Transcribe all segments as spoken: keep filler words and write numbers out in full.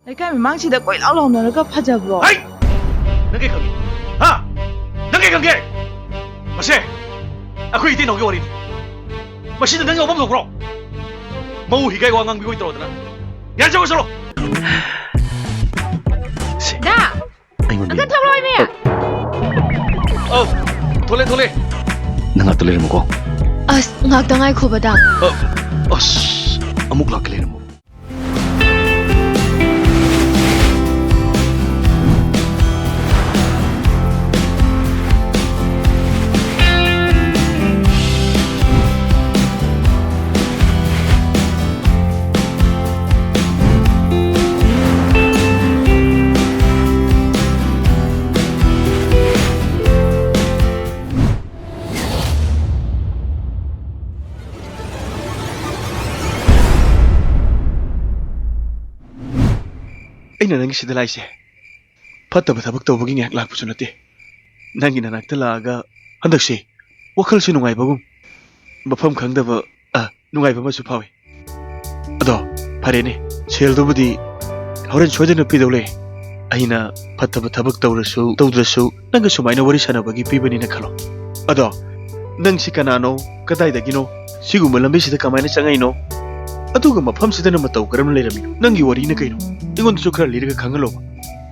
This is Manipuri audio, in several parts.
ꯂꯩꯀꯥꯏ ꯃꯃꯥꯡꯁꯤꯗ ꯀꯣꯏꯂꯥꯎ ꯂꯥꯎꯅꯔꯒ ꯐꯖꯕ꯭ꯔꯣ? ꯍꯩ! ꯅꯪ ꯀꯩ ꯈꯪꯒꯦ? ꯍꯥ? ꯅꯪ ꯀꯩ ꯈꯪꯒꯦ? ꯃꯁꯦ ꯑꯩꯈꯣꯏ ꯏꯇꯩꯅꯥꯎꯒꯤ ꯋꯥꯔꯤꯅꯤ꯫ ꯃꯁꯤꯗ ꯅꯪ ꯌꯥꯎꯐꯝ ꯊꯣꯛꯄ꯭ꯔꯣ? ꯃꯧ ꯍꯤꯒꯥꯏ ꯋꯥ ꯉꯥꯡꯕꯤ ꯑꯣꯏ ꯇꯧꯔꯗꯅ꯫ ꯌꯥꯔꯦ, ꯆꯠꯂꯣ, ꯆꯠꯂꯣ꯫ ꯗꯥ! ꯑꯩꯉꯣꯟꯗ ꯑꯝꯇ ꯊꯣꯛꯂꯛꯑꯣ, ꯏꯃꯦ! ꯑ, ꯊꯣꯛꯂꯦ, ꯊꯣꯛꯂꯦ꯫ ꯅꯪ ꯉꯥꯛꯇ ꯂꯩꯔꯝꯃꯨꯀꯣ꯫ ꯑꯁ, ꯉꯥꯛꯇ ꯉꯥꯏꯈꯣꯕ, ꯗꯥ꯫ ꯑ, ꯑꯁ, ꯑꯃꯨꯛ ꯂꯥꯛꯀꯦ, ꯂꯩꯔꯝꯃꯨ꯫ ꯑꯩꯅ ꯅꯪꯒꯤ ꯁꯤꯗ ꯂꯥꯛꯏꯁꯦ ꯐꯠꯇꯕ ꯊꯕꯛ ꯇꯧꯕꯒꯤ ꯉꯥꯏꯍꯥꯛ ꯂꯥꯛꯄꯁꯨ ꯅꯠꯇꯦ꯫ ꯅꯪꯒꯤ ꯅꯅꯥꯛꯇ ꯂꯥꯛꯑꯒ ꯍꯟꯗꯛꯁꯦ ꯋꯥꯈꯜꯁꯦ ꯅꯨꯡꯉꯥꯏꯕꯒꯨꯝ, ꯃꯐꯝ ꯈꯪꯗꯕ, ꯑ, ꯅꯨꯡꯉꯥꯏꯕ ꯑꯃꯁꯨ ꯐꯥꯎꯏ꯫ ꯑꯗꯣ ꯐꯔꯦꯅꯦ, ꯁꯦꯜꯗꯨꯕꯨꯗꯤ ꯍꯣꯔꯦꯟ ꯁꯣꯏꯗꯅ ꯄꯤꯗꯧ ꯂꯩ꯫ ꯑꯩꯅ ꯐꯠꯇꯕ ꯊꯕꯛ ꯇꯧꯔꯁꯨ ꯇꯧꯗ꯭ꯔꯁꯨ ꯅꯪꯒ ꯁꯨꯃꯥꯏꯅ ꯋꯥꯔꯤ ꯁꯥꯟꯅꯕꯒꯤ ꯄꯤꯕꯅꯤꯅ ꯈꯜꯂꯣ꯫ ꯑꯗꯣ ꯅꯪꯁꯤ ꯀꯅꯥꯅꯣ, ꯀꯗꯥꯏꯗꯒꯤꯅꯣ, ꯁꯤꯒꯨꯝꯕ ꯂꯝꯕꯤꯁꯤꯗ ꯀꯃꯥꯏꯅ ꯆꯪꯉꯛꯏꯅꯣ? ꯑꯗꯨꯒ ꯃꯐꯝꯁꯤꯗꯅ ꯃꯇꯧ ꯀꯔꯝꯅ ꯂꯩꯔꯝꯃꯤꯅꯣ? ꯅꯪꯒꯤ ꯋꯥꯔꯤꯅ ꯀꯩꯅꯣ? ꯑꯩꯉꯣꯟꯗꯁꯨ ꯈꯔ ꯂꯤꯔꯒ ꯈꯪꯍꯜꯂꯣꯕ꯫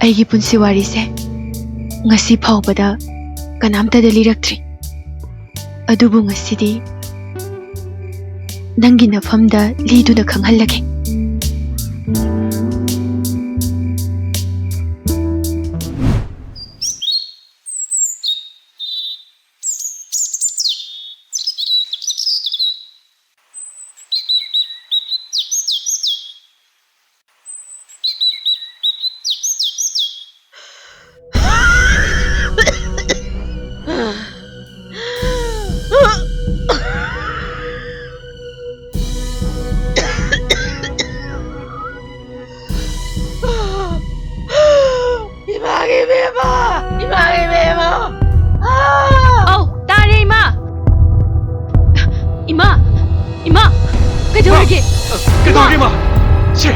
ꯑꯩꯒꯤ ꯄꯨꯟꯁꯤ ꯋꯥꯔꯤꯁꯦ ꯉꯁꯤ ꯐꯥꯎꯕꯗ ꯀꯅꯥꯝꯇꯗ ꯂꯤꯔꯛꯇ꯭ꯔꯤ꯫ ꯑꯗꯨꯕꯨ ꯉꯁꯤꯗꯤ ꯅꯪꯒꯤ ꯅꯐꯝꯗ ꯂꯤꯗꯨꯅ ꯈꯪꯍꯜꯂꯒꯦ꯫ ꯏꯃꯥꯒꯤ ꯏꯕꯦꯝꯃ! ꯏꯃꯥꯒꯤ ꯏꯕꯦꯝꯃ! ꯑꯥ! ꯑꯧ, ꯇꯥꯔꯦ, ꯏꯃꯥ! ꯏꯃꯥ! ꯏꯃꯥ! ꯀꯩꯗꯧꯔꯒꯦ? ꯀꯩꯗꯧꯔꯒꯦ, ꯏꯃꯥ? ꯁꯦ,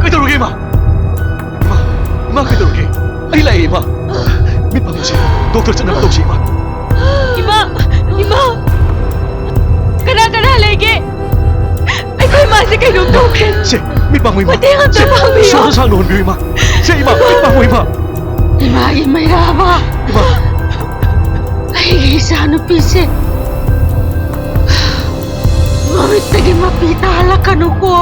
ꯀꯩꯗꯧꯔꯒꯦ, ꯏꯃꯥ? ꯏꯃꯥ, ꯀꯩꯗꯧꯔꯒꯦ? ꯑꯩ ꯂꯥꯛꯑꯦ, ꯏꯃꯥ꯫ ꯃꯤꯠ ꯄꯥꯡꯉꯨꯁꯦ꯫ ꯗꯣꯛꯇꯔ ꯆꯠꯅꯕ ꯇꯧꯁꯤ, ꯏꯃꯥ꯫ ꯏꯃꯥ! ꯏꯃꯥ! ꯀꯅꯥ ꯀꯅꯥ ꯂꯩꯒꯦ? ꯑꯩꯈꯣꯏ ꯏꯃꯥꯁꯦ ꯀꯩꯅꯣꯝ ꯇꯧꯈ꯭ꯔꯦ꯫ ꯁꯦ, ꯃꯤꯠ ꯄꯥꯡꯉꯨ, ꯏꯃꯥ꯫ ꯃꯇꯦꯡ ꯑꯝꯇ ꯁꯦ, ꯄꯥꯡꯕꯤꯌꯨ꯫ ꯁꯣꯔ ꯁꯥꯡꯅ ꯍꯣꯟꯕꯤꯌꯨ, ꯏꯃꯥ꯫ ꯁꯦ, ꯏꯃꯥ, ꯃꯤꯠ ꯄꯥꯡꯉꯨ, ꯏꯃꯥ꯫ ꯏꯃꯥꯒꯤ ꯃꯩꯔꯥꯕ! ꯏꯃꯥ! ꯑꯩꯒꯤ ꯏꯆꯥꯅꯨꯄꯤꯁꯦ ꯃꯃꯤꯠꯇꯒꯤ ꯃꯄꯤ ꯇꯥꯍꯜꯂꯛꯀꯅꯨꯀꯣ꯫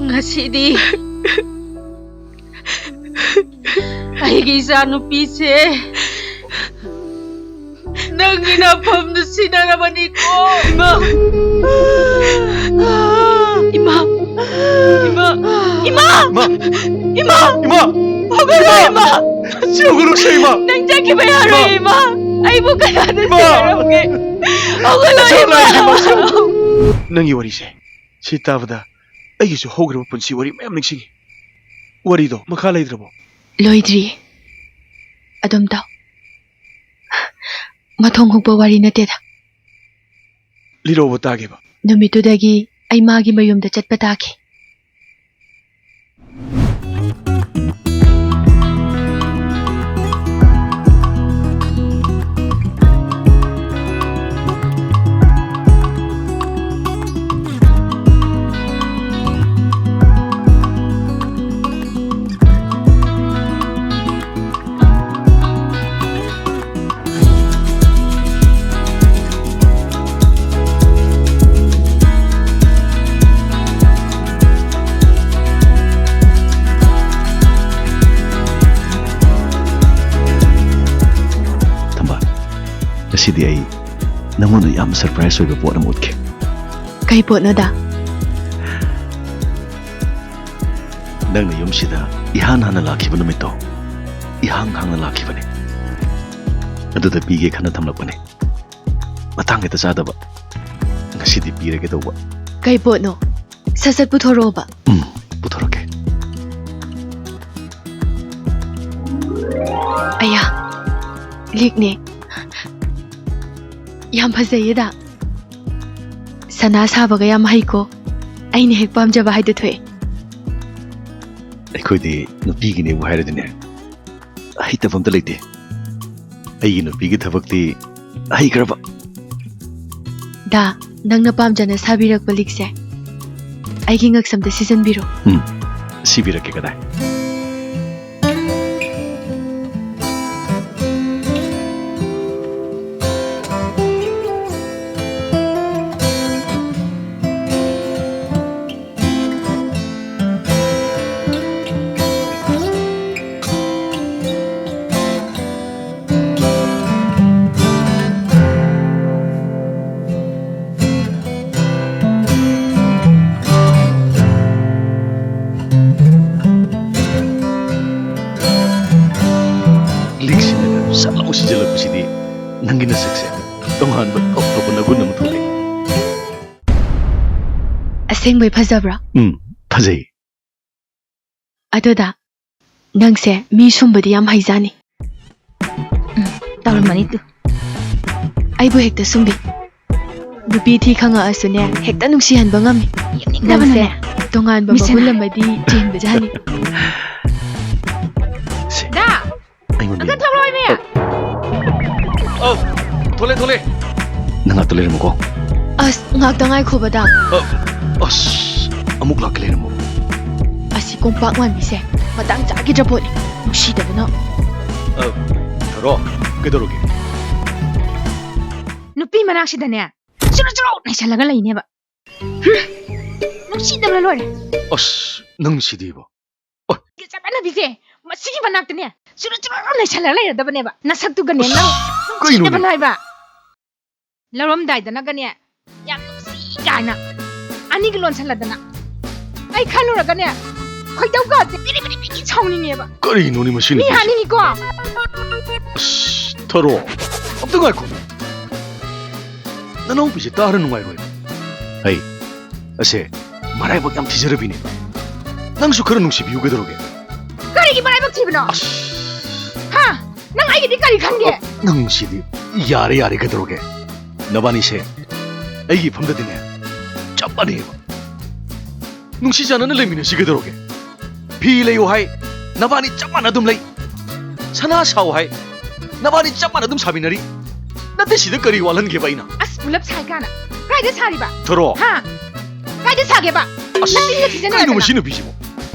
ꯉꯁꯤꯗꯤ ꯑꯩꯒꯤ ꯏꯆꯥꯅꯨꯄꯤꯁꯦ ꯅꯪꯒꯤ ꯅꯐꯝꯗ ꯁꯤꯟꯅꯔꯕꯅꯤꯀꯣ꯫ ꯏꯃꯥ! ꯏꯃꯥ! ꯏꯃꯥ! ꯏꯃꯥ! ꯏꯃꯥ! ꯏꯃꯥ! ꯏꯃꯥ! ꯍꯧꯒꯠꯂꯣ, ꯏꯃꯥ! ꯁꯤ ꯍꯧꯒꯠꯂꯨꯁꯦ, ꯏꯃꯥ! ꯅꯪ ꯆꯠꯈꯤꯕ ꯌꯥꯔꯣꯏ, ꯏꯃꯥ! ꯏꯃꯥ! ꯑꯩꯕꯨ ꯀꯅꯥꯗ ꯏꯃꯥ! ꯁꯤꯟꯅꯔꯝꯒꯦ? ꯍꯧꯒꯠꯂꯣ, ꯏꯃꯥ! ꯅꯪꯒꯤ ꯋꯥꯔꯤꯁꯦ ꯁꯤ ꯇꯥꯕꯗ ꯑꯩꯒꯤꯁꯨ ꯍꯧꯈ꯭ꯔꯕ ꯄꯨꯟꯁꯤ ꯋꯥꯔꯤ ꯃꯌꯥꯝ ꯅꯤꯡꯁꯤꯡꯉꯤ꯫ ꯋꯥꯔꯤꯗꯣ ꯃꯈꯥ ꯂꯩꯇ꯭ꯔꯕꯣ? ꯂꯣꯏꯗ꯭ꯔꯤ꯫ ꯑꯗꯨꯝ ꯇꯥꯎ꯫ ꯃꯊꯣꯡ ꯍꯨꯛꯄ ꯋꯥꯔꯤ ꯅꯠꯇꯦꯗ꯫ ꯂꯤꯔꯛꯑꯣꯕ ꯇꯥꯒꯦꯕ꯫ ꯅꯨꯃꯤꯠꯇꯨꯗꯒꯤ ꯑꯩ ꯃꯥꯒꯤ ꯃꯌꯨꯝꯗ ꯆꯠꯄ ꯇꯥꯈꯤ꯫ ꯊꯝꯕꯥꯜ, ꯉꯁꯤꯗꯤ ꯑꯩ ꯅꯪꯉꯣꯟꯗ ꯌꯥꯝ surprise ꯑꯣꯏꯕ ꯄꯣꯠ ꯑꯃ ꯎꯠꯀꯦ꯫ ꯀꯩ ꯄꯣꯠꯅꯣꯗ? ꯅꯪꯅ ꯌꯨꯝꯁꯤꯗ ꯏꯍꯥꯟ ꯍꯥꯟꯅ ꯂꯥꯛꯈꯤꯕ ꯅꯨꯃꯤꯠꯇꯣ, ꯏꯍꯥꯡ ꯍꯥꯡꯅ ꯂꯥꯛꯈꯤꯕꯅꯤ꯫ ꯑꯗꯨꯗ ꯄꯤꯒꯦ ꯈꯟꯅ ꯊꯝꯂꯛꯄꯅꯤ꯫ ꯃꯇꯥꯡ ꯍꯦꯛꯇ ꯆꯥꯗꯕ꯫ ꯉꯁꯤꯗꯤ ꯄꯤꯔꯒꯦ ꯇꯧꯕ꯫ ꯀꯩ ꯄꯣꯠꯅꯣ? ꯁꯠ ꯁꯠ ꯄꯨꯊꯣꯔꯛꯑꯣꯕ꯫ ꯎꯝ, ꯄꯨꯊꯣꯔꯛꯀꯦ꯫ ꯑꯌꯥ, ꯂꯤꯛꯅꯦ꯫ ꯌꯥꯝ ꯐꯖꯩꯌꯦꯗ꯫ ꯁꯅꯥ ꯁꯥꯕꯒ ꯌꯥꯝ ꯍꯩꯀꯣ꯫ ꯑꯩꯅ ꯍꯦꯛ ꯄꯥꯝꯖꯕ ꯍꯥꯏꯗꯣ ꯊꯣꯛꯑꯦ꯫ ꯑꯩꯈꯣꯏꯗꯤ ꯅꯨꯄꯤꯒꯤꯅꯦꯕꯨ ꯍꯥꯏꯔꯗꯤꯅꯦ, ꯍꯩꯇꯕ ꯑꯝꯇ ꯂꯩꯇꯦ꯫ ꯑꯩꯒꯤ ꯅꯨꯄꯤꯒꯤ ꯊꯕꯛꯇꯤ ꯍꯩꯈ꯭ꯔꯕ꯫ ꯗꯥ, ꯅꯪꯅ ꯄꯥꯝꯖꯅ ꯁꯥꯕꯤꯔꯛꯄ ꯂꯤꯛꯁꯦ ꯑꯩꯒꯤ ꯉꯛꯁꯝꯗ ꯁꯤꯖꯟꯕꯤꯔꯣ꯫ ꯎꯝ, ꯁꯤꯕꯤꯔꯛꯀꯦ ꯀꯗꯥꯏ꯫ ꯂꯤꯛꯁꯤꯅꯒ ꯁꯠ ꯂꯥꯎ ꯁꯤꯖꯤꯜꯂꯛꯄꯁꯤꯗꯤ ꯅꯪꯒꯤ ꯅꯁꯛꯁꯦ ꯇꯣꯉꯥꯟꯕ ꯇꯣꯞ ꯇꯣꯞꯄ ꯅꯒꯨꯟ ꯑꯃ ꯊꯣꯛꯂꯛꯑꯦ꯫ ꯑꯁꯦꯡꯕꯩ ꯐꯖꯕ꯭ꯔꯥ? ꯎꯝ, ꯐꯖꯩ꯫ ꯑꯗꯨꯗ ꯅꯪꯁꯦ ꯃꯤ ꯁꯨꯝꯕꯗꯤ ꯌꯥꯝ ꯍꯩꯖꯥꯅꯤ꯫ ꯎꯝ, ꯇꯧꯔꯝꯃꯅꯤ ꯇꯨ꯫ ꯑꯩꯕꯨ ꯍꯦꯛꯇ ꯁꯨꯝꯕꯤ꯫ ꯅꯨꯄꯤ ꯊꯤ ꯈꯪꯉꯛꯑꯁꯨꯅꯦ, ꯍꯦꯛꯇ ꯅꯨꯡꯁꯤꯍꯟꯕ ꯉꯝꯃꯤ꯫ ꯌꯦꯡꯅꯤꯡꯗꯕꯅꯅꯦ꯫ ꯅꯪꯁꯦ ꯇꯣꯉꯥꯟꯕ ꯃꯤꯁꯦ ꯃꯒꯨꯟ ꯑꯃꯗꯤ ꯆꯦꯟꯕꯖꯥꯅꯤ꯫ ꯁꯦ, ꯗꯥ! ꯑꯩꯉꯣꯟꯗ ꯑꯝꯇ ꯌꯦꯡꯉꯣ꯫ ꯊꯣꯛꯂꯛꯑꯣ, ꯏꯕꯦ! ꯑꯧ, ꯊꯣꯛꯂꯦ, ꯊꯣꯛꯂꯦ꯫ ꯅꯪ ꯉꯥꯛꯇ ꯂꯩꯔꯝꯃꯨꯀꯣ꯫ ꯑꯁ, ꯉꯥꯛꯇ ꯉꯥꯏꯈꯣꯕ, ꯗꯥ꯫ ꯑ, ꯑꯁ, ꯑꯃꯨꯛ ꯂꯥꯛꯀꯦ ꯂꯩꯔꯝꯃꯣ꯫ ꯑꯁꯤ ꯀꯣꯝꯄꯥꯛ ꯃꯥꯟꯕꯤꯁꯦ ꯃꯇꯥꯡ ꯆꯥꯈꯤꯗ꯭ꯔ ꯄꯣꯠꯅꯤ, ꯅꯨꯡꯁꯤꯗꯕꯅ꯫ ꯑ, ꯊꯔꯣ, ꯀꯩꯗꯧꯔꯒꯦ? ꯅꯨꯄꯤ ꯃꯅꯥꯛꯁꯤꯗꯅꯦ, ꯆꯨꯔꯨ ꯆꯨꯔꯨ ꯅꯩꯁꯜꯂꯒ ꯂꯩꯅꯦꯕ꯫ ꯍꯨꯝ, ꯅꯨꯡꯁꯤꯗꯕꯅ ꯂꯣꯏꯔꯦ꯫ ꯑꯁ, ꯅꯪ ꯁꯤꯗꯤꯕ꯫ ꯑꯣꯏ꯫ ꯆꯠꯅꯕꯤꯁꯦ, ꯃꯁꯤꯒꯤ ꯃꯅꯥꯛꯇꯅꯦ, ꯆꯨꯔꯨ ꯆꯨꯔꯨ ꯅꯩꯁꯜꯂꯒ ꯂꯩꯔꯗꯕꯅꯦꯕ꯫ ꯅꯁꯛꯇꯨꯒꯅꯦ, ꯑꯁ, ꯅꯪ ꯀꯩꯅꯣꯅꯦ? ꯅꯨꯡꯁꯤꯗꯕꯅ ꯍꯥꯏꯕ꯫ ꯂꯧꯔꯝꯗꯥꯏꯗꯅꯒꯅꯦ, ꯌꯥꯝ ꯅꯨꯡꯁꯤ ꯀꯥꯏꯅ ꯑꯅꯤꯒ ꯂꯣꯟꯁꯜꯂꯗꯅ꯫ ꯑꯩ ꯈꯜꯂꯨꯔꯒꯅꯦ, ꯈꯣꯏꯗꯧꯒꯁꯦ ꯄꯤꯔꯤ ꯄꯤꯔꯤ ꯄꯤꯔꯤ ꯁꯥꯎꯅꯤꯡꯉꯦꯕ꯫ ꯀꯔꯤꯅꯣꯅꯦ ꯃꯁꯤ ꯃꯤ ꯅꯨꯄꯤꯁꯦ? ꯍꯥꯠꯅꯤꯡꯉꯤꯀꯣ? ꯑꯁ, ꯊꯔꯣ, ꯑꯝꯇ ꯉꯥꯏꯈꯣ꯫ ꯅꯅꯥꯎꯄꯤꯁꯦ ꯇꯥꯔ ꯅꯨꯡꯉꯥꯏꯔꯣꯏ꯫ ꯍꯩ, ꯑꯁꯦ, ꯃꯔꯥꯏꯕꯛ ꯌꯥꯝ ꯊꯤꯖꯔꯕꯤꯅꯦ꯫ ꯅꯪꯁꯨ ꯈꯔ ꯅꯨꯡꯁꯤꯕꯤꯌꯨ ꯀꯩꯗꯧꯔꯒꯦ? ꯀꯔꯤꯒꯤ ꯃꯔꯥꯏꯕꯛ ꯊꯤꯕꯅꯣ? ꯑꯁ꯫ ꯍꯥ? ꯅꯪ ꯑꯩꯒꯤꯗꯤ ꯀꯔꯤ ꯈꯟꯒꯦ? ꯑ, ꯅꯪ ꯁꯤꯗꯤ ꯌꯥꯔꯦ, ꯌꯥꯔꯦ, ꯀꯩꯗꯧꯔꯒꯦ? ꯅꯕꯥꯅꯤꯁꯦ ꯑꯩꯒꯤ ꯏꯐꯝꯗꯗꯤꯅꯦ, ꯆꯞ ꯃꯥꯟꯅꯩꯕ꯫ ꯅꯨꯡꯁꯤ ꯆꯥꯟꯅꯅ ꯂꯩꯃꯤꯟꯅꯁꯤ ꯀꯩꯗꯧꯔꯒꯦ? ꯐꯤ ꯂꯩꯌꯨ ꯍꯥꯏ, ꯅꯕꯥꯅꯤ ꯆꯞ ꯃꯥꯟꯅ ꯑꯗꯨꯝ ꯂꯩ꯫ ꯁꯅꯥ ꯁꯥꯎ ꯍꯥꯏ, ꯅꯕꯥꯅꯤ ꯆꯞ ꯃꯥꯟꯅ ꯑꯗꯨꯝ ꯁꯥꯃꯤꯟꯅꯔꯤ꯫ ꯅꯠꯇꯦ, ꯁꯤꯗ ꯀꯔꯤ ꯋꯥꯠꯍꯟꯒꯦꯕ ꯑꯩꯅ? ꯑꯁ, ꯄꯨꯂꯞ ꯁꯥꯏ ꯀꯥꯏꯅ꯫ ꯀꯥꯏꯗ ꯁꯥꯔꯤꯕ? ꯊꯔꯣ꯫ ꯍꯥ? ꯀꯥꯏꯗ ꯁꯥꯒꯦꯕ? ꯑꯁ, ꯅꯆꯤꯟꯒ ꯊꯤꯖꯟꯅꯔꯗꯅ꯫ ꯀꯩꯅꯣ ꯃꯁꯤ ꯅꯨꯄꯤꯁꯤꯕꯣ?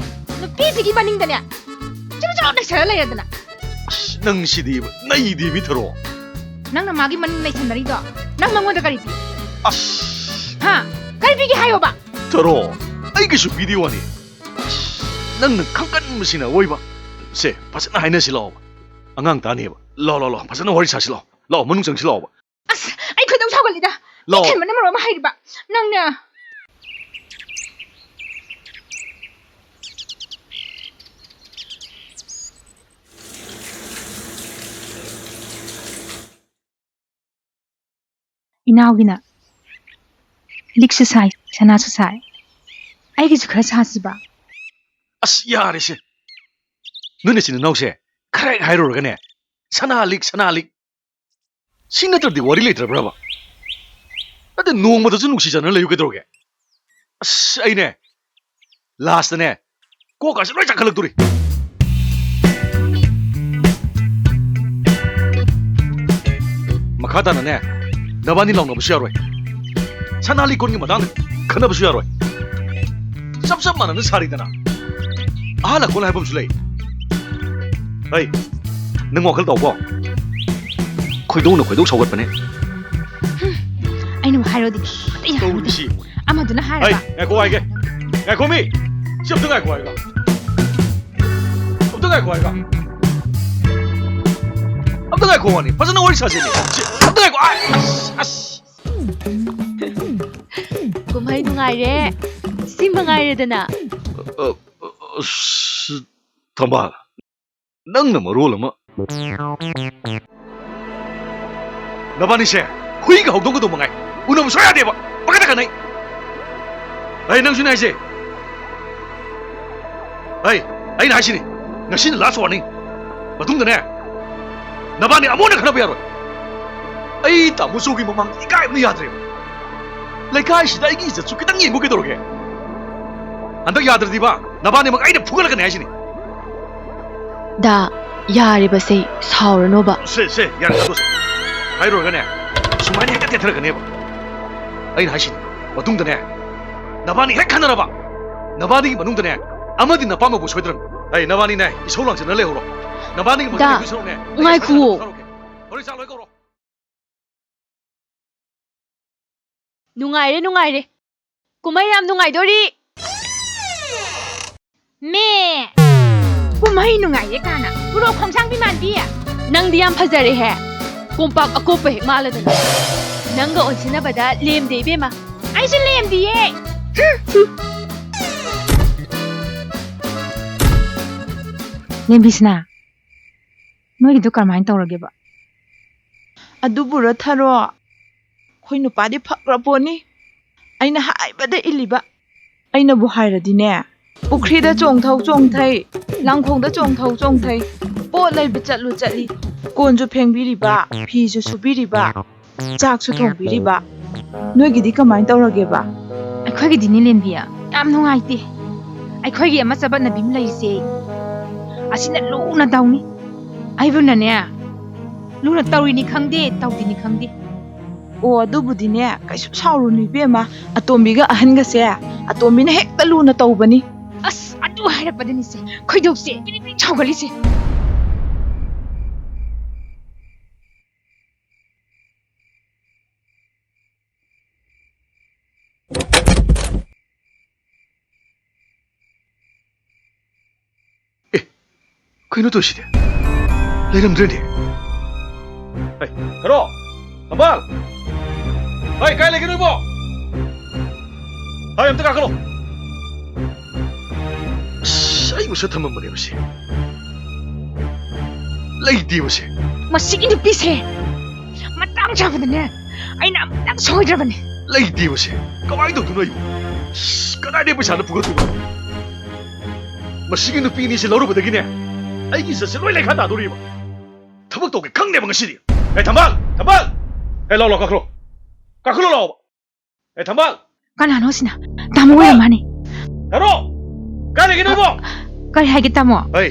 ꯅꯨꯄꯤꯁꯤꯒꯤ ꯃꯅꯤꯡꯗꯅꯦ ꯆꯨꯔꯨ ꯆꯨꯔꯨ ꯅꯩꯁꯜꯂ ꯂꯩꯔꯗꯅ꯫ ꯑꯁ, ꯅꯪ ꯁꯤꯗꯤ ꯅꯩꯗꯦꯃꯤ ꯊꯔꯣ꯫ ꯅꯪꯅ ꯃꯥꯒꯤ ꯃꯅꯤꯡ ꯅꯩꯁꯟꯅꯔꯤꯗꯣ, ꯅꯪ ꯃꯉꯣꯟꯗ ꯀꯔꯤ ꯄꯤ? ꯑꯁ꯫ ꯍꯥ? ꯀꯔꯤ ꯄꯤꯒꯦ ꯍꯥꯏꯌꯣꯕ? ꯊꯔꯣ, ꯑꯩ ꯀꯩꯁꯨ ꯄꯤꯗꯦ ꯋꯥꯅꯤ꯫ ꯑꯁ, ꯅꯪꯅ ꯈꯪꯀꯟꯕꯁꯤꯅ ꯑꯣꯏꯕ꯫ ꯁꯦ, ꯐꯖꯅ ꯍꯥꯏꯅꯁꯤ ꯂꯥꯛꯑꯣꯕ꯫ ꯑꯉꯥꯡ ꯇꯥꯅꯦꯕ꯫ ꯂꯥꯎ, ꯂꯥꯎ, ꯂꯥꯎ, ꯐꯖꯅ ꯋꯥꯔꯤ ꯁꯥꯁꯤ ꯂꯥꯛꯑꯣ꯫ ꯂꯥꯛꯑꯣ, ꯃꯅꯨꯡ ꯆꯪꯁꯤ ꯂꯥꯛꯑꯣꯕ꯫ ꯑꯁ, ꯑꯩ ꯈꯣꯏꯗꯧ ꯁꯥꯎꯒꯠꯂꯤꯗ꯫ ꯂꯥꯛꯑꯣ꯫ ꯀꯩꯊꯦꯜ ꯃꯅꯝ ꯃꯔꯣꯟ ꯑꯃ ꯍꯩꯔꯤꯕ꯫ ꯅꯪꯅ꯫ ꯏꯅꯥꯎꯒꯤꯅ ꯂꯤꯛꯁꯨ ꯁꯥꯏ, ꯁꯅꯥꯁꯨ ꯁꯥꯏ꯫ ꯑꯩꯒꯤꯁꯨ ꯈꯔ ꯁꯥꯁꯤꯕ꯫ ꯑꯁ, ꯌꯥꯔꯦꯁꯦ꯫ ꯅꯣꯏ ꯅꯆꯤꯟ ꯅꯅꯥꯎꯁꯦ ꯈꯔ ꯍꯦꯛ ꯍꯥꯏꯔꯨꯔꯒꯅꯦ, "ꯁꯅꯥ ꯂꯤꯛ, ꯁꯅꯥ ꯂꯤꯛ"꯫ ꯁꯤ ꯅꯠꯇ꯭ꯔꯗꯤ ꯋꯥꯔꯤ ꯂꯩꯇ꯭ꯔꯕ꯭ꯔꯕ? ꯅꯠꯇꯦ, ꯅꯣꯡꯃꯗꯁꯨ ꯅꯨꯡꯁꯤ ꯆꯥꯟꯅꯅ ꯂꯩꯌꯨ ꯀꯩꯗꯧꯔꯒꯦ? ꯑꯁ, ꯑꯩꯅꯦ, ꯂꯥꯁꯇꯅꯦ, ꯀꯣꯛꯀꯥꯁꯦ ꯂꯣꯏ ꯆꯥꯛꯈꯠꯂꯛꯇꯣꯔꯤ꯫ ꯃꯈꯥ ꯇꯥꯅꯅꯦ, ꯅꯕꯥꯅꯤ ꯂꯥꯎꯅꯕꯁꯨ ꯌꯥꯔꯣꯏ꯫ ꯁꯅꯥ ꯂꯤꯛꯀꯣꯟꯒꯤ ꯃꯇꯥꯡꯗ ꯈꯟꯅꯕꯁꯨ ꯌꯥꯔꯣꯏ꯫ ꯆꯞ ꯆꯞ ꯃꯥꯟꯅꯅ ꯁꯥꯔꯤꯗꯅ꯫ ꯑꯍꯜ ꯂꯀꯣꯟ ꯍꯥꯏꯕ ꯑꯃꯁꯨ ꯂꯩ꯫ ꯍꯩ, ꯅꯪ ꯋꯥꯈꯜ ꯇꯧꯀꯣ꯫ ꯈꯣꯏꯗꯧꯅ ꯈꯣꯏꯗꯧ ꯁꯧꯒꯠꯄꯅꯦ꯫ ꯑꯩꯅ ꯑꯃꯨꯛ ꯍꯥꯏꯔꯣꯗꯤ ꯑꯇꯩ ꯍꯥꯏꯔꯣꯗꯤ꯫ ꯇꯧꯔꯤꯁꯤ ꯌꯦꯡꯉꯨꯅꯦ꯫ ꯑꯃꯗꯨꯅ ꯍꯩ, ꯍꯥꯏꯔꯕ? ꯉꯥꯏꯈꯣ ꯍꯥꯏꯒꯦ꯫ ꯉꯥꯏꯈꯣ ꯃꯤ! ꯁꯤ ꯑꯝꯇ ꯉꯥꯏꯈꯣ ꯍꯥꯏꯒ꯫ ꯑꯝꯇ ꯉꯥꯏꯈꯣ ꯍꯥꯏꯒ꯫ ꯑꯝꯇ ꯉꯥꯏꯈꯣ ꯋꯥꯅꯤ꯫ ꯐꯖꯅ ꯋꯥꯔꯤ ꯁꯥꯁꯤꯅꯦ꯫ ꯁꯤ, ꯑꯝꯇ ꯉꯥꯏꯈꯣ꯫ ꯑꯥꯏ, ꯑꯁ, ꯑꯁ꯫ ꯀꯨꯝꯍꯩ ꯅꯨꯡꯉꯥꯏꯔꯦ꯫ ꯁꯤ ꯃꯉꯥꯏꯔꯦꯗꯅ꯫ ꯑ, ꯑ, ꯑꯁ, ꯊꯝꯕꯥꯜ, ꯅꯪꯅ ꯃꯔꯣꯜ ꯑꯃ꯫ ꯅꯕꯥꯅꯤꯁꯦ ꯍꯨꯏꯒ ꯍꯧꯗꯣꯡꯒꯗꯧ ꯃꯉꯥꯏ꯫ ꯎꯅꯕ ꯁꯨꯡꯌꯥ ꯌꯥꯗꯦꯕ꯫ ꯄꯪꯀꯗ ꯀꯟꯅꯩ꯫ ꯑꯩ ꯅꯪꯁꯨꯅꯦ ꯍꯥꯏꯁꯦ꯫ ꯑꯩ, ꯑꯩꯅ ꯍꯥꯏꯁꯤꯅꯤ, ꯉꯁꯤꯅ last warning꯫ ꯃꯇꯨꯡꯗꯅꯦ, ꯅꯕꯥꯅꯤ ꯑꯃꯨꯛ ꯍꯟꯅ ꯈꯠꯅꯕ ꯌꯥꯔꯣꯏ꯫ ꯑꯩ ꯇꯥꯃꯣ ꯆꯧꯒꯤ ꯃꯃꯥꯡꯗ ꯏꯀꯥꯏꯕꯅ ꯌꯥꯗ꯭ꯔꯦꯕ꯫ ꯂꯩꯀꯥꯏꯁꯤꯗ ꯑꯩꯒꯤ ꯏꯖꯠꯁꯨ ꯈꯤꯇꯪ ꯌꯦꯡꯉꯨ ꯀꯩꯗꯧꯔꯒꯦ? ꯍꯟꯗꯛ ꯌꯥꯗ꯭ꯔꯗꯤꯕ, ꯅꯕꯥꯅꯤꯃꯛ ꯑꯩꯅ ꯐꯨꯒꯠꯂꯛꯀꯅꯤ ꯍꯥꯏꯁꯤꯅꯤ꯫ ꯗꯥ, ꯌꯥꯔꯦꯕꯁꯦ, ꯁꯥꯎꯔꯅꯣꯕ꯫ ꯁꯦ, ꯁꯦ, ꯌꯥꯔꯦ, ꯊꯥꯗꯣꯛꯑꯁꯦ꯫ ꯍꯥꯏꯔꯨꯔꯒꯅꯦ, ꯁꯨꯃꯥꯏꯅ ꯍꯦꯛꯇ ꯇꯦꯊꯔꯛꯀꯅꯦꯕ꯫ ꯑꯩꯅ ꯍꯥꯏꯁꯤꯅꯤ, ꯃꯇꯨꯡꯗꯅꯦ, ꯅꯕꯥꯅꯤ ꯍꯦꯛ ꯈꯟꯅꯔꯕ, ꯅꯕꯥꯅꯤꯒꯤ ꯃꯅꯨꯡꯗꯅꯦ, ꯑꯃꯗꯤ ꯅꯄꯥꯝꯕꯕꯨ ꯁꯣꯏꯗ꯭ꯔꯕꯅꯤ꯫ ꯑꯩ ꯅꯕꯥꯅꯤꯅꯦ, ꯏꯁꯧ ꯂꯥꯡꯖꯟꯅ ꯂꯩꯍꯧꯔꯣ꯫ ꯅꯕꯥꯅꯤꯒꯤ ꯃꯇꯨꯡ ꯗꯥ, ꯏꯟꯗꯣꯏ ꯁꯔꯨꯛꯅꯦ, ꯑꯩ ꯉꯥꯏꯈꯨꯋꯣ꯫ ꯏꯁꯥꯅ ꯊꯥꯗꯣꯔꯛꯀꯦ꯫ ꯍꯣꯔꯦꯟ ꯆꯥꯛ ꯂꯣꯏ ꯀꯧꯔꯣ꯫ ꯅꯨꯡꯉꯥꯏꯔꯦ, ꯅꯨꯡꯉꯥꯏꯔꯦ꯫ ꯀꯨꯝꯍꯩ ꯌꯥꯝ ꯅꯨꯡꯉꯥꯏꯗꯣꯔꯤ꯫ ꯃꯦ꯫ ꯀꯨꯝꯍꯩ ꯅꯨꯡꯉꯥꯏꯔꯦ ꯀꯥꯏꯅ꯫ ꯎꯔꯣꯛ ꯈꯣꯡꯁꯥꯡꯕꯤ ꯃꯥꯟꯕꯤ꯫ ꯅꯪꯗꯤ ꯌꯥꯝ ꯐꯖꯔꯦꯍꯦ꯫ ꯀꯣꯝꯄꯥꯛ ꯑꯀꯣꯞꯄ ꯍꯦꯛ ꯃꯥꯜꯂꯗꯅ꯫ ꯅꯪꯒ ꯑꯣꯟꯁꯤꯟꯅꯕꯗ ꯂꯦꯝꯗꯦ ꯏꯕꯦꯝꯃ꯫ ꯑꯩꯁꯨ ꯂꯦꯝꯗꯤꯌꯦ꯫ ꯂꯦꯝꯕꯤꯁꯅꯥ, ꯅꯣꯏꯒꯤꯗꯣ ꯀꯔꯝꯍꯥꯏꯅ ꯇꯧꯔꯒꯦꯕ? ꯑꯗꯨꯕꯨꯔꯣ ꯊꯔꯣ? ꯑꯩꯈꯣꯏ ꯅꯨꯄꯥꯗꯤ ꯐꯈ꯭ꯔ ꯄꯣꯠꯅꯤ꯫ ꯑꯩꯅ ꯍꯥꯏꯕꯗ ꯏꯜꯂꯤꯕ꯫ ꯑꯩꯅꯕꯨ ꯍꯥꯏꯔꯗꯤꯅꯦ, ꯄꯨꯈ꯭ꯔꯤꯗ ꯆꯣꯡꯊꯧ ꯆꯣꯡꯊꯩ, ꯂꯪꯈꯣꯡꯗ ꯆꯣꯡꯊꯧ ꯆꯣꯡꯊꯩ, ꯄꯣꯠ ꯂꯩꯕ ꯆꯠꯂꯨ ꯆꯠꯂꯤ, ꯀꯣꯟꯁꯨ ꯐꯦꯡꯕꯤꯔꯤꯕ, ꯐꯤꯁꯨ ꯁꯨꯕꯤꯔꯤꯕ, ꯆꯥꯛꯁꯨ ꯊꯣꯡꯕꯤꯔꯤꯕ꯫ ꯅꯣꯏꯒꯤꯗꯤ ꯀꯃꯥꯏꯅ ꯇꯧꯔꯒꯦꯕ? ꯑꯩꯈꯣꯏꯒꯤꯗꯤꯅꯦ ꯂꯦꯝꯕꯤ, ꯌꯥꯝ ꯅꯨꯡꯉꯥꯏꯇꯦ꯫ ꯑꯩꯈꯣꯏꯒꯤ ꯑꯃ ꯆꯕꯠꯅꯕꯤ ꯑꯃ ꯂꯩꯔꯤꯁꯦ, ꯑꯁꯤꯅ ꯂꯨꯅ ꯇꯧꯅꯤ꯫ ꯑꯩꯕꯨꯅꯅꯦ, ꯂꯨꯅ ꯇꯧꯔꯤꯅꯤ ꯈꯪꯗꯦ, ꯇꯧꯗꯤꯅꯤ ꯈꯪꯗꯦ꯫ ꯑꯣ, ꯑꯗꯨꯕꯨꯗꯤꯅꯦ, ꯀꯩꯁꯨ ꯁꯥꯎꯔꯨꯅꯨ ꯏꯕꯦꯝꯃ꯫ ꯑꯇꯣꯝꯕꯤꯒ ꯑꯍꯟꯒꯁꯦ, ꯑꯇꯣꯝꯕꯤꯅ ꯍꯦꯛꯇ ꯂꯨꯅ ꯇꯧꯕꯅꯤ꯫ ꯑꯁ, ꯑꯗꯨ ꯍꯥꯏꯔꯛꯄꯗꯅꯤꯁꯦ ꯈꯣꯏꯗꯧꯁꯦ ꯄꯤꯔꯤꯛ ꯄꯤꯔꯤꯛ ꯁꯥꯎꯒꯠꯂꯤꯁꯦ꯫ ꯑꯦ, ꯀꯩꯅꯣ ꯇꯧꯔꯤꯁꯤꯗꯤ? ꯂꯩꯔꯝꯗ꯭ꯔꯦꯅꯦ꯫ ꯍꯩ, ꯍꯦꯔꯣ! ꯊꯝꯕꯥꯜ! ꯍꯩ, ꯀꯥꯏ ꯂꯩꯒꯦ ꯅꯣꯏꯕꯣ? ꯍꯩ, ꯑꯝꯇ ꯀꯥꯈꯠꯂꯣ꯫ ꯑꯁ, ꯑꯩꯕꯨ ꯁꯠ ꯊꯝꯃꯝꯕꯅꯦꯕ ꯁꯤ꯫ ꯂꯩꯇꯦꯕ ꯁꯦ꯫ ꯃꯁꯤꯒꯤ ꯅꯨꯄꯤꯁꯦ ꯃꯇꯥꯡ ꯆꯥꯕꯗꯅꯦ, ꯑꯩꯅ ꯑꯃꯨꯛꯇꯪ ꯁꯣꯏꯗ꯭ꯔꯕꯅꯦ꯫ ꯂꯩꯇꯦꯕ ꯁꯦ꯫ ꯀꯃꯥꯏꯅ ꯇꯧꯗꯣꯏꯅꯣ ꯑꯩꯕꯨ? ꯑꯁ, ꯀꯗꯥꯏꯗꯒꯤ ꯄꯩꯁꯥꯅ ꯄꯨꯈꯠꯇꯣꯏꯕ? ꯃꯁꯤꯒꯤ ꯅꯨꯄꯤ ꯑꯅꯤꯁꯦ ꯂꯧꯔꯨꯕꯗꯒꯤꯅꯦ, ꯑꯩꯒꯤ ꯏꯖꯠꯁꯦ ꯂꯣꯏ ꯂꯩꯈꯥ ꯇꯥꯗꯣꯔꯤꯕ꯫ ꯊꯕꯛ ꯇꯧꯒꯦ ꯈꯪꯗꯦꯕ ꯉꯁꯤꯗꯤ꯫ ꯑꯦ, ꯊꯝꯕꯥꯜ! ꯊꯝꯕꯥꯜ! ꯑꯦ, ꯂꯥꯎ, ꯂꯥꯎ, ꯀꯥꯈꯠꯂꯣ꯫ ꯀꯥꯈꯠꯂꯣ, ꯂꯥꯎꯕ꯫ ꯑꯦ, ꯊꯝꯕꯥꯜ! ꯀꯅꯥꯅꯣ ꯁꯤꯅ? ꯇꯥꯃꯣ ꯑꯣꯏꯔ ꯃꯥꯅꯤ꯫ ꯀꯔꯣ! ꯀꯥꯏ ꯂꯩꯒꯦ ꯅꯣꯏꯕꯣ? ꯀꯔꯤ ꯍꯥꯏꯒꯦ ꯇꯥꯃꯣ? ꯑꯩ,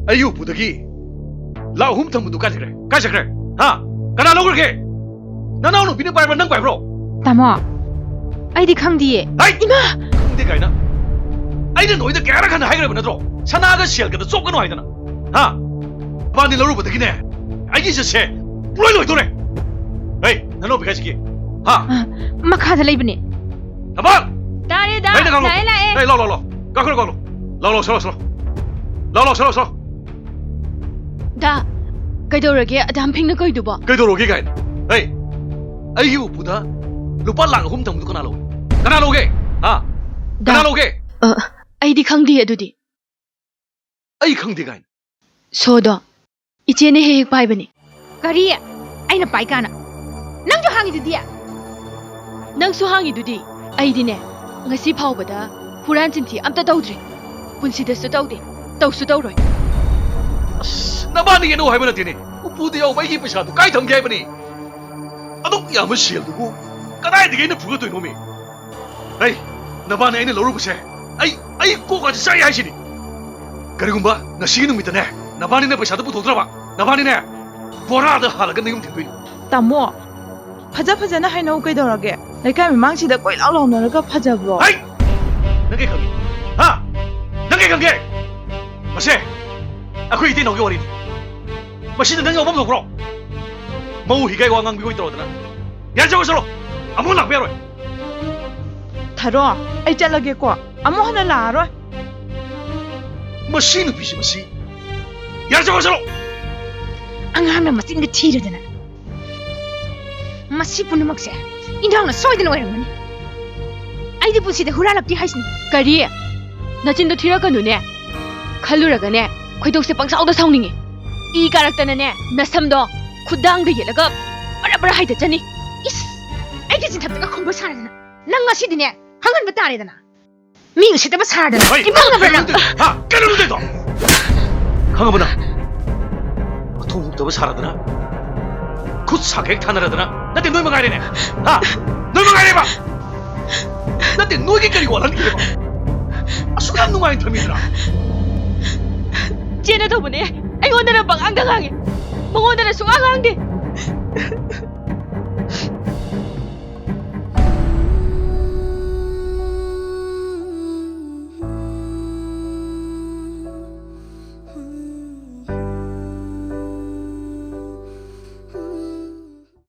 ꯑꯩꯒꯤ ꯎꯄꯨꯗꯒꯤ ꯂꯥꯛ ꯑꯍꯨꯝ ꯊꯝꯕꯗꯨ ꯀꯥꯏ ꯆꯠꯈ꯭ꯔꯦ? ꯀꯥꯏ ꯆꯠꯈ꯭ꯔꯦ? ꯍꯥ? ꯀꯅꯥ ꯂꯧꯈ꯭ꯔꯒꯦ? ꯅꯅꯥꯎ ꯅꯨꯄꯤꯅ ꯄꯥꯏꯕ꯭ꯔꯥ, ꯅꯪ ꯄꯥꯏꯕ꯭ꯔꯣ? ꯇꯥꯃꯣ, ꯑꯩꯗꯤ ꯈꯪꯗꯤꯌꯦ꯫ ꯍꯩ! ꯏꯃꯥ! ꯈꯪꯗꯦ ꯀꯥꯏꯅ꯫ ꯑꯩꯅ ꯅꯣꯏꯗ ꯀꯌꯥꯔꯛ ꯍꯟꯅ ꯍꯥꯏꯈ꯭ꯔꯕ ꯅꯠꯇ꯭ꯔꯣ? ꯁꯅꯥꯒ ꯁꯦꯜꯒꯗ ꯆꯣꯞꯀꯅꯨ ꯍꯥꯏꯗꯅ꯫ ꯍꯥ? ꯃꯥꯗꯤ ꯂꯧꯔꯨꯕꯗꯒꯤꯅꯦ, ꯑꯩꯒꯤ ꯏꯖꯠꯁꯦ ꯄꯨꯡꯂꯣꯏ ꯂꯣꯏꯗꯣꯔꯦ꯫ ꯍꯩ, ꯅꯅꯥꯎ ꯄꯤꯈꯥꯏꯁꯤꯒꯤ꯫ ꯍꯥ? ꯑ, ꯃꯈꯥꯗ ꯂꯩꯕꯅꯦ꯫ ꯊꯝꯕꯥꯜ! ꯇꯥꯔꯦꯗ, ꯍꯩ, ꯅꯪ ꯀꯥꯈꯠꯂꯣ꯫ ꯂꯥꯛꯑꯦ, ꯂꯥꯛꯑꯦ꯫ ꯍꯩ, ꯂꯥꯎ, ꯂꯥꯎ, ꯂꯥꯎ꯫ ꯀꯥꯈꯠꯂꯣ, ꯀꯥꯈꯠꯂꯣ꯫ ꯂꯥꯎ, ꯂꯥꯎ, ꯁꯣꯂꯣ, ꯁꯣꯂꯣ꯫ ꯂꯥꯎ, ꯂꯥꯎ, ꯁꯣꯂꯣ, ꯁꯣꯂꯣ꯫ ꯗꯥ, ꯀꯩꯗꯧꯔꯒꯦ? ꯑꯗꯥꯝ ꯐꯤꯡꯅ ꯀꯩꯗꯨꯕꯣ? ꯀꯩꯗꯧꯔꯒꯦ ꯀꯥꯏꯅ? ꯍꯩ, ꯑꯩꯒꯤ ꯎꯄꯨꯗ ꯂꯨꯄꯥ ꯂꯥꯛ ꯑꯍꯨꯝ ꯊꯝꯕꯗꯨ ꯀꯅꯥ ꯂꯧꯒꯦ? ꯀꯅꯥ ꯂꯧꯒꯦ? ꯍꯥ? ꯗꯥ, ꯀꯅꯥ ꯂꯧꯒꯦ? ꯑ, ꯑꯩꯗꯤ ꯈꯪꯗꯦ ꯑꯗꯨꯗꯤ꯫ ꯑꯩ ꯈꯪꯗꯦ ꯀꯥꯏꯅ? ꯁꯣꯗꯣ, ꯏꯆꯦꯅ ꯍꯦꯛ ꯍꯦꯛ ꯄꯥꯏꯕꯅꯤ꯫ ꯀꯔꯤ? ꯑꯩꯅ ꯄꯥꯏ ꯀꯥꯏꯅ? ꯅꯪꯁꯨ ꯍꯥꯡꯉꯤꯗꯨꯗꯤ? ꯅꯪꯁꯨ ꯍꯥꯡꯉꯤꯗꯨꯗꯤ? ꯑꯩꯗꯤꯅꯦ, ꯉꯁꯤ ꯐꯥꯎꯕꯗ ꯍꯨꯔꯥꯟ ꯆꯤꯟꯊꯤ ꯑꯝꯇ ꯇꯧꯗ꯭ꯔꯤ꯫ ꯄꯨꯟꯁꯤꯗꯁꯨ ꯇꯧꯗꯦ, ꯇꯧꯁꯨ ꯇꯧꯔꯣꯏ꯫ ꯑꯁ, ꯅꯕꯥꯅꯤ ꯌꯦꯠꯅꯧ ꯍꯥꯏꯕ ꯅꯠꯇꯦꯅꯦ꯫ ꯎꯄꯨꯗ ꯌꯥꯎꯕ ꯑꯩꯒꯤ ꯄꯩꯁꯥꯗꯨ ꯀꯥꯏ ꯊꯝꯒꯦ ꯍꯥꯏꯕꯅꯤ? ꯑꯗꯨꯛ ꯌꯥꯝꯕ ꯁꯦꯜꯗꯨꯕꯨ ꯀꯗꯥꯏꯗꯒꯤ ꯑꯩꯅ ꯐꯨꯒꯠꯇꯣꯏꯅꯣꯃꯤ? ꯍꯩ, ꯅꯕꯥꯅꯤ ꯑꯩꯅ ꯂꯧꯔꯨꯕꯁꯦ ꯑꯩ, ꯑꯩ ꯀꯣꯛꯀꯁꯦ ꯆꯥꯛꯑꯦ ꯍꯥꯏꯁꯤꯅꯤ꯫ ꯀꯔꯤꯒꯨꯝꯕ ꯉꯁꯤꯒꯤ ꯅꯨꯃꯤꯠꯇꯅꯦ, ꯅꯕꯥꯅꯤꯅ ꯄꯩꯁꯥꯗꯨ ꯄꯨꯊꯣꯛꯇ꯭ꯔꯕ, ꯅꯕꯥꯅꯤꯅꯦ ꯕꯣꯔꯥꯗ ꯍꯥꯜꯂꯒ ꯅꯌꯨꯝ ꯊꯤꯟꯗꯣꯏꯅꯤ꯫ ꯇꯥꯃꯣ, ꯐꯖ ꯐꯖꯅ ꯍꯥꯏꯅꯧ ꯀꯩꯗꯧꯔꯒꯦ? ꯂꯩꯀꯥꯏ ꯃꯃꯥꯡꯁꯤꯗ ꯀꯣꯏ ꯂꯥꯎ ꯂꯥꯎꯅꯔꯒ ꯐꯖꯕ꯭ꯔꯣ? ꯍꯩ! ꯅꯪ ꯀꯩ ꯈꯪꯒꯦ? ꯍꯥ? ꯅꯪ ꯀꯩ ꯈꯪꯒꯦ? ꯃꯁꯦ ꯑꯩꯈꯣꯏ ꯏꯇꯩꯅꯥꯎꯒꯤ ꯋꯥꯔꯤꯅꯤ꯫ ꯃꯁꯤꯗ ꯅꯪ ꯌꯥꯎꯐꯝ ꯊꯣꯛꯄ꯭ꯔꯣ? ꯃꯧ ꯍꯤꯒꯥꯏ ꯋꯥ ꯉꯥꯡꯕꯤꯈꯣꯏ ꯇꯧꯔꯗꯅ꯫ ꯌꯥꯔꯦ, ꯆꯠꯂꯣ, ꯆꯠꯂꯣ꯫ ꯑꯃꯨꯛ ꯂꯥꯛꯄ ꯌꯥꯔꯣꯏ꯫ ꯊꯔꯣ, ꯑꯩ ꯆꯠꯂꯒꯦꯀꯣ꯫ ꯑꯃꯨꯛ ꯍꯟꯅ ꯂꯥꯛꯑꯔꯣꯏ꯫ ꯃꯁꯤ ꯅꯨꯄꯤꯁꯤ, ꯃꯁꯤ꯫ ꯌꯥꯔꯦ, ꯆꯠꯂꯣ, ꯆꯠꯂꯣ꯫ ꯑꯉꯥꯡꯅ ꯃꯆꯤꯟꯒ ꯊꯤꯔꯗꯅ꯫ ꯃꯁꯤ ꯄꯨꯝꯅꯃꯛꯁꯦ ꯏꯟꯖꯥꯡꯅ ꯁꯣꯏꯗꯅ ꯑꯣꯏꯔꯝꯒꯅꯤ꯫ ꯑꯩꯗꯤ ꯄꯨꯟꯁꯤꯗ ꯍꯨꯔꯥꯜꯂꯛꯇꯦ ꯍꯥꯏꯁꯤꯅꯤ꯫ ꯀꯔꯤ? ꯅꯆꯤꯟꯗꯣ ꯊꯤꯔꯛꯀꯅꯨꯅꯦ꯫ ꯈꯜꯂꯨꯔꯒꯅꯦ, ꯈꯣꯏꯗꯧꯁꯦ ꯄꯪꯁꯥꯎꯗ ꯁꯥꯎꯅꯤꯡꯉꯦ꯫ ꯏ ꯀꯥꯔꯛꯇꯅꯅꯦ, ꯅꯁꯝꯗꯣ ꯈꯨꯗꯥꯡꯗ ꯌꯦꯠꯂꯒ ꯕꯔ ꯕꯔ ꯍꯥꯏꯗꯠꯆꯅꯤ꯫ ꯏꯁ! ꯑꯩꯒꯤ ꯆꯤꯟꯊꯛꯇꯒ ꯈꯨꯝꯕ ꯁꯥꯔꯗꯅ꯫ ꯅꯪ ꯉꯁꯤꯗꯤꯅꯦ, ꯈꯪꯍꯟꯕ ꯇꯥꯔꯦꯗꯅ꯫ ꯃꯤ ꯎꯁꯤꯠꯇꯕ ꯁꯥꯔꯗꯅ꯫ ꯍꯩ! ꯏꯃꯥꯟꯅꯕ ꯅꯪ! ꯀꯩꯅꯣ ꯅꯪ ꯇꯧꯔꯤꯗꯣ? ꯍꯥ? ꯀꯩꯅꯣ ꯅꯪ ꯇꯧꯔꯤꯗꯣ? ꯈꯪꯉꯕ ꯅꯪ? ꯃꯊꯣꯡ ꯍꯨꯛꯇꯕ ꯁꯥꯔꯗꯅ꯫ ꯁꯥꯈꯦꯛ ꯊꯥꯅꯔꯗꯅ, ꯅꯠꯇꯦ, ꯅꯣꯏ ꯃꯉꯥꯏꯔꯦꯅꯦ꯫ ꯍꯥ? ꯅꯣꯏ ꯃꯉꯥꯏꯔꯦꯕ꯫ ꯅꯠꯇꯦ, ꯅꯣꯏꯒꯤ ꯀꯔꯤ ꯋꯥꯠꯍꯟꯒꯦꯕ? ꯑꯁꯨꯛ ꯌꯥꯝ ꯅꯨꯡꯉꯥꯏꯅ ꯊꯝꯃꯤꯗꯅ꯫ ꯆꯦꯅ ꯇꯧꯕꯅꯦ꯫ ꯑꯩꯉꯣꯟꯗꯅ ꯄꯉꯥꯡꯗ ꯉꯥꯡꯉꯦ, ꯃꯉꯣꯟꯗꯅ ꯁꯨꯡꯉꯥꯡ ꯉꯥꯡꯗꯦ꯫